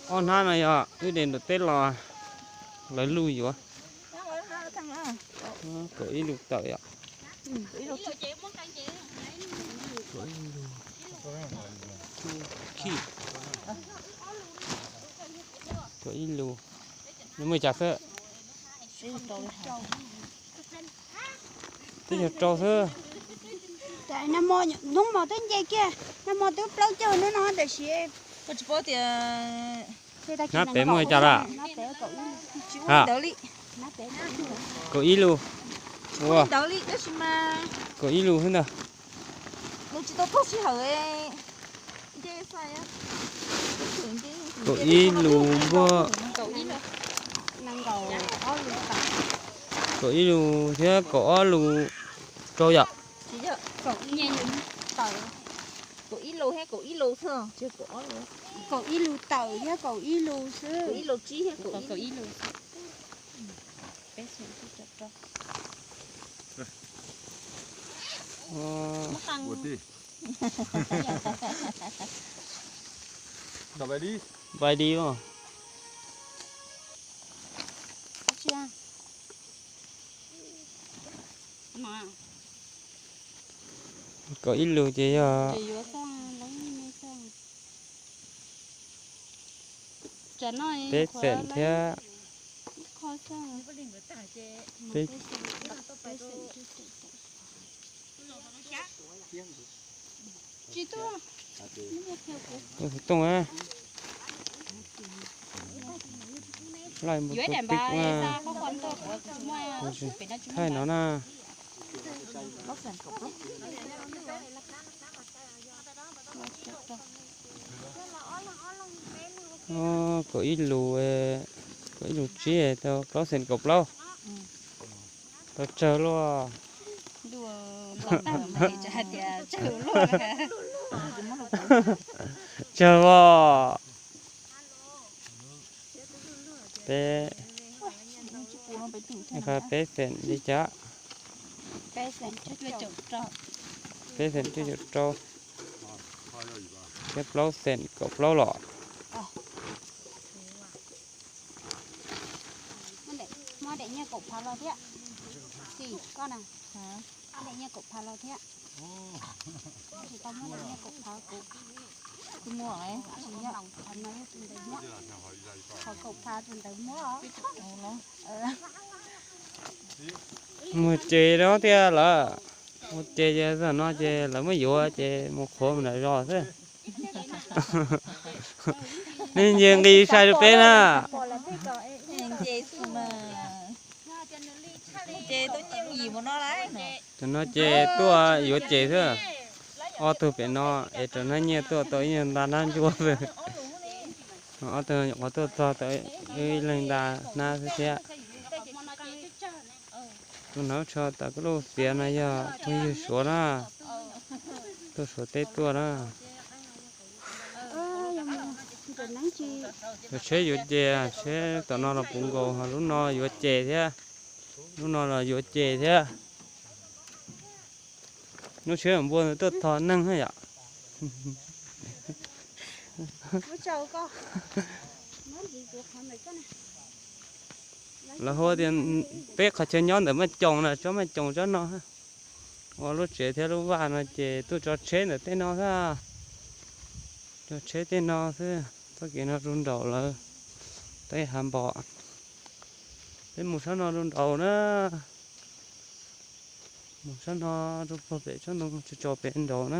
Ob hnab no yog wb de nram teb los lawv luj yuav. Kaum ib lus tawm yom. Kaum ib lus. Kaum ib lus. Nws muaj li cas xwb? Twb yog rau xwb. Hnub hmo twb nce kiag, hnub hmo twb plaub caug hnub no tab sis hnab pem muaj li cas lawm? Kaum ib lus. Ua, kaum ib lus xwb ntag. Kaum ib lus npuaj. Kaum ib lus thiab kaum ob lus rau yom. Kaum ib lus thiab kaum ob lus. Kaum ib lus tawm thiab kaum ib lus xwb. Kaum ib lus. Npais li os. Kaum ib lus ces yog peb xees thiab. Tus xov tooj, laij npua tus pib, thaij no na. Kaum ib lus, kaum ib lus tsib tau plaub xees kaum plaub. Tau tsawg luaj? Tsawg os. Peb, peb xees li cas? Peb xees cuaj caum rau. Thiab plaub xees kaum plaub los. Muab daim nyiaj kaum phav los thiab. Txiv, koj na, muab daim nyiaj kaum phav los thiab. Tsis tau muab daim nyiaj kaum phav kuv. Tsis yog, qhov no yog tus ntawd muab. Qhov kaum phav tus ntawd muab. Mus ces no tiag lawm. Mus ces ces zaum no ces lawv muab yuav ces mus qhuav mus nram zos xwb. Nej nce nqi sai rau peb na. Tam no ces tuaj yuav ces xwb. Ob tug pem no es rau hnab nyiaj tuaj tau ib leeg nta hnab ntsuab xwb. Ob tug nyuam qhuav tuaj txog tau ib leeg nta hnab xwb thiab. Tus hnav tsho tas kuj lub xiav no yog phooj ywg Suav na, tuaj Suav teb tuaj na. Yog tsheb yuav ces, tsheb tom no los puv nkaus, ho lub no yuav ces thiab, lub no los yuav ces thiab. Lub tsheb npua tuaj tho neeg yom. Lawv hu tias peb qhov chaw nyob ntawm Maj Coos na, tsob Maj Coos tsob no. Ua lub tsev thiab lub vaj no ces tuaj tso tsheb ntawm tej no xwb. Tso tsheb tej no xwb, txoj kev no rau nraum lawm. Tau ib hav npom. Peb mus sab no rau nraum na. Mus sab no rau puag pem tsob ntoo tso pem nraum na.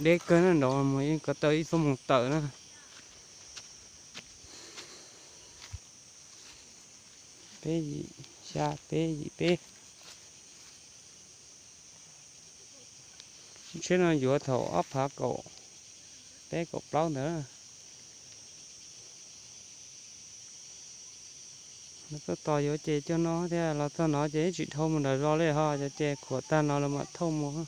Deb kawg na nraud, mus yeej ko taw ib xuab moos tawm na. Peb yim, xya peb yim peb. Tsheb no yuav thaum ob phav kaum peb kaum plaub ntawd. Los txog tos yuav ces cov no thiab, los txog no ces tsis dhau mus nram zos li ho, cov ces khuam tag no los mam thauj mus.